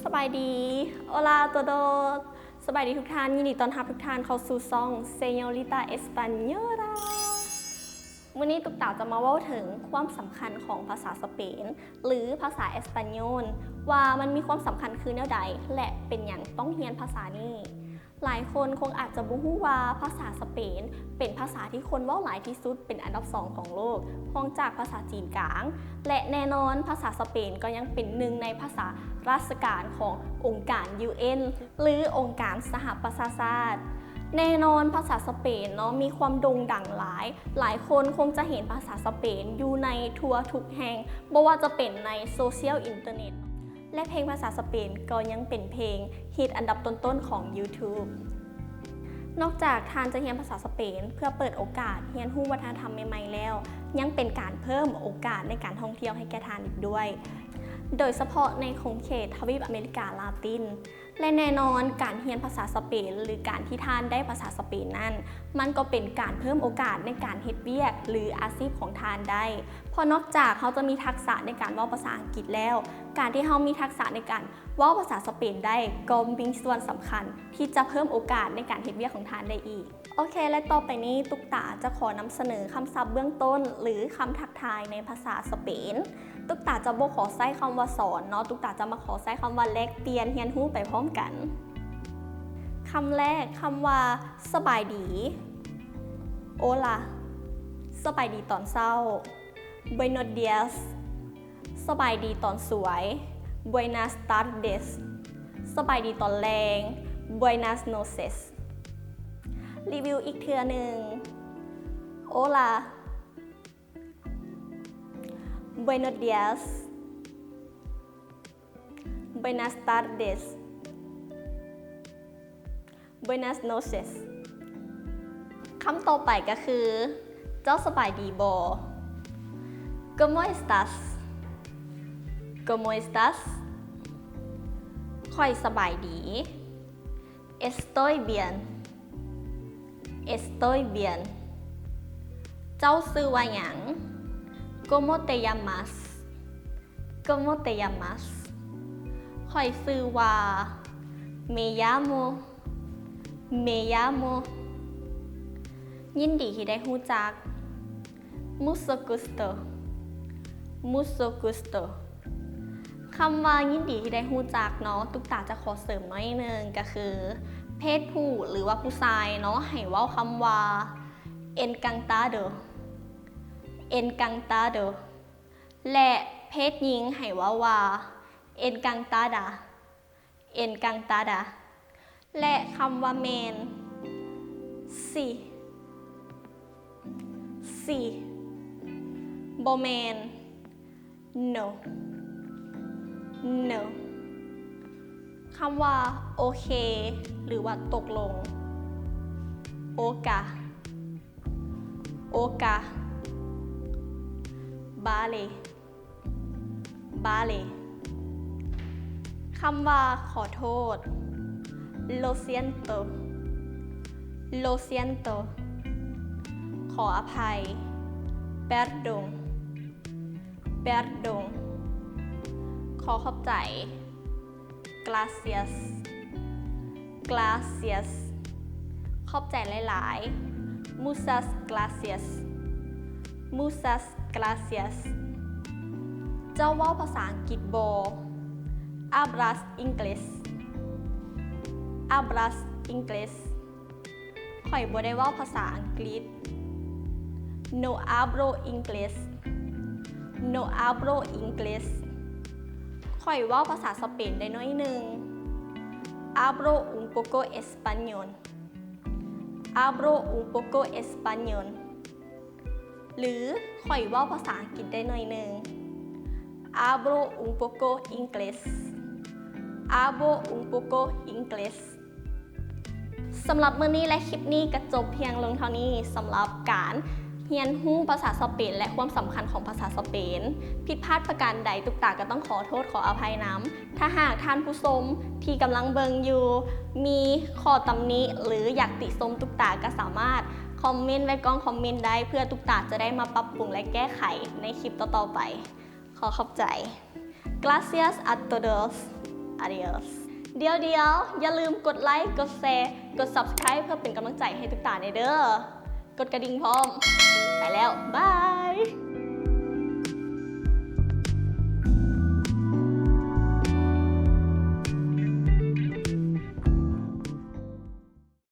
ສະບາຍດີ Hola a todos ສະບາຍດີທຸກທ່ານ, ຍິນດີຕ້ອນຮັບທຸກທ່ານເຂົ້າສູ່ຊ່ອງ Señorita Española. ມື້ນີ້ຕຸກຕາຈະມາເວົ້າເຖິງຄວາມສຳຄັນຂອງພາສາສະເປນ ຫຼື ພາສາເອສປາໂຍນ ວ່າມັນມີຄວາມສຳຄັນຄືແນວໃດ ແລະ ເປັນຫຍັງຕ້ອງຮຽນພາສານີ້. ຫຼາຍຄົນຄົງອາດຈະບໍ່ຮູ້ວ່າພາສາສະເປນເປັນພາສາທີ່ຄົນເວົ້າຫຼາຍທີ່ສຸດ ເປັນອັນດັບສອງຂອງໂລກ ຮອງຈາກພາສາຈີນກາງ ແລະ ແນ່ນອນ ພາສາສະເປນກໍຍັງເປັນໜຶ່ງໃນພາສາລາຊະການຂອງອົງການ ຢູເອັນ ຫຼື ອົງການສະຫະປະຊາຊາດ. ແນ່ນອນ ພາສາສະເປນເນາະ ມີຄວາມໂດ່ງດັງຫຼາຍ, ຫຼາຍຄົນຄົງຈະເຫັນພາສາສະເປນຢູ່ໃນທົ່ວທຸກແຫ່ງ, ບໍ່ວ່າຈະເປັນໃນໂຊຊຽວ ອິນເຕີເນັດ ແລະ ເພງພາສາສະເປນກໍຍັງເປັນເພງຮິດອັນດັບຕົ້ນໆຂອງ YouTube. ນອກຈາກທ່ານຈະຮຽນພາສາສະເປນເພື່ອເປີດໂອກາດຮຽນຮູ້ວັດທະນະທຳໃໝ່ໆແລ້ວ, ຍັງເປັນການເພີ່ມໂອກາດໃນການທ່ອງທ່ຽວໃຫ້ແກ່ທ່ານອີກດ້ວຍ, ໂດຍສະເພາະໃນຂົງເຂດທະວີບອາເມລິກາລາຕິນ. ແລະ ແນ່ນອນ, ການຮຽນພາສາສະເປນ ຫຼື ການທີ່ທ່ານໄດ້ພາສາສະເປນນັ້ນ, ມັນກໍເປັນການເພີ່ມໂອກາດໃນການເຮັດວຽກ ຫຼື ອາຊີບຂອງທ່ານໄດ້. ເພາະນອກຈາກເຮົາຈະມີທັກສະໃນການເວົ້າພາສາອັງກິດແລ້ວ, ການທີ່ເຮົາມີທັກສະໃນການເວົ້າພາສາສະເປນໄດ້ ກໍມີສ່ວນສຳຄັນທີ່ຈະເພີ່ມໂອກາດໃນການເຮັດວຽກຂອງທ່ານໄດ້ອີກ. ໂອເຄ ແລະ ຕໍ່ໄປນີ້ຕຸກຕາຈະຂໍນຳສະເໜີຄຳສັບເບື້ອງຕົ້ນ ຫຼື ຄຳທັກທາຍໃນພາສາສະເປນ. ຕຸກຕາຈະບໍ່ຂໍໃຊ້ຄຳວ່າສອນເນາະ, ຕຸກຕາຈະມາຂໍໃຊ້ຄຳວ່າແລກປ່ຽນຮຽນຮູ້ໄປພ້ອມກັນ. ຄຳແລກ, ຄຳວ່າສະບາຍດີ, Hola. ສະບາຍດີຕອນເຊົ້າ, Buenos días. ສະບາຍດີຕອນສວຍ, Buenas tardes. ສະບາຍດີຕອນແລງ, Buenas noches. ຣີວິວອີກເທື່ອໜຶ່ງ, Hola. Buenos días. Buenas tardes. Buenas noches. ຄຳຕໍ່ໄປກໍຄື ເຈົ້າສະບາຍດີບໍ່? ¿Cómo estás? ¿Cómo estás? ຂ້ອຍສະບາຍດີ. Estoy bien. Estoy bien. ເຈົ້າຊື່ວ່າຫຍັງ? ¿Cómo te llamas? ¿Cómo te llamas? ຂ້ອຍຊື່ວ່າ Me llamo. Me llamo. ຍິນດີທີ່ໄດ້ຮູ້ຈັກ. Mucho gusto. Mucho gusto. ຄຳວ່າຍິນດີທີ່ໄດ້ຮູ້ຈັກເນາະ, ຕຸກຕາຈະຂໍເສີມໜ້ອຍໜຶ່ງ ກໍຄື ເພດຜູ້ ຫຼືວ່າຜູ້ຊາຍເນາະ ໃຫ້ເວົ້າຄຳວ່າ Encantado. Encantado. ແລະ ເພດຍິງໃຫ້ເວົ້າວ່າ Encantada. Encantada. ແລະ ຄຳວ່າແມ່ນ Sí. Sí. ບໍ່ແມ່ນ No. No. ຄຳວ່າໂອເຄ ຫຼືວ່າຕົກລົງ Oka. Oka. Vale. Vale. ຄຳວ່າຂໍໂທດ Lo siento. Lo siento. ຂໍອະໄພ Perdón. Perdón. ຂໍຂອບໃຈ Gracias. Gracias. ຂອບໃຈຫຼາຍໆ. Muchas gracias. Muchas gracias. ເຈົ້າເວົ້າພາສາອັງກິດບໍ່? ¿Hablas inglés? ¿Hablas inglés? ຂ້ອຍບໍ່ໄດ້ເວົ້າພາສາອັງກິດ. No hablo inglés. No hablo inglés. ຂ້ອຍເວົ້າພາສາສະເປນໄດ້ໜ້ອຍໜຶ່ງ. Hablo un poco español. Hablo un poco español. ຫຼື ຂ້ອຍເວົ້າພາສາອັງກິດໄດ້ໜ້ອຍໜຶ່ງ. Hablo un poco inglés. Hablo un poco inglés. ສຳລັບມື້ນີ້ ແລະ ຄລິບນີ້ກໍຈົບພຽງລົງເທົ່ານີ້ ສຳລັບການຮຽນຮູ້ພາສາສະເປນ ແລະ ຄວາມສຳຄັນຂອງພາສາສະເປນ. ຜິດພາດປະການໃດ ຕຸກຕາກໍຕ້ອງຂໍໂທດຂໍອະໄພນຳ. ຖ້າຫາກທ່ານຜູ້ຊົມທີ່ກຳລັງເບິ່ງຢູ່ ມີຂໍ້ຕຳໜິ ຫຼື ຢາກຕິຊົມຕຸກຕາ ກໍສາມາດຄອມເມັນໄວ້ກ່ອງຄອມເມັນໄດ້ ເພື່ອຕຸກຕາຈະໄດ້ມາປັບປຸງ ແລະ ແກ້ໄຂໃນຄລິບຕໍ່ໆໄປ. ຂໍຂອບໃຈ. Gracias a todos. Adios ດຽວໆ ຢ່າລືມກົດໄລ ກົດແຊ ກົດ Subscribe ເພື່ອເປັນກຳລັງໃຈໃຫ້ຕຸກຕາແດ່ເດີ ກົດກະດິ່ງພ້ອມ. ໄປແລ້ວ ບາຍ.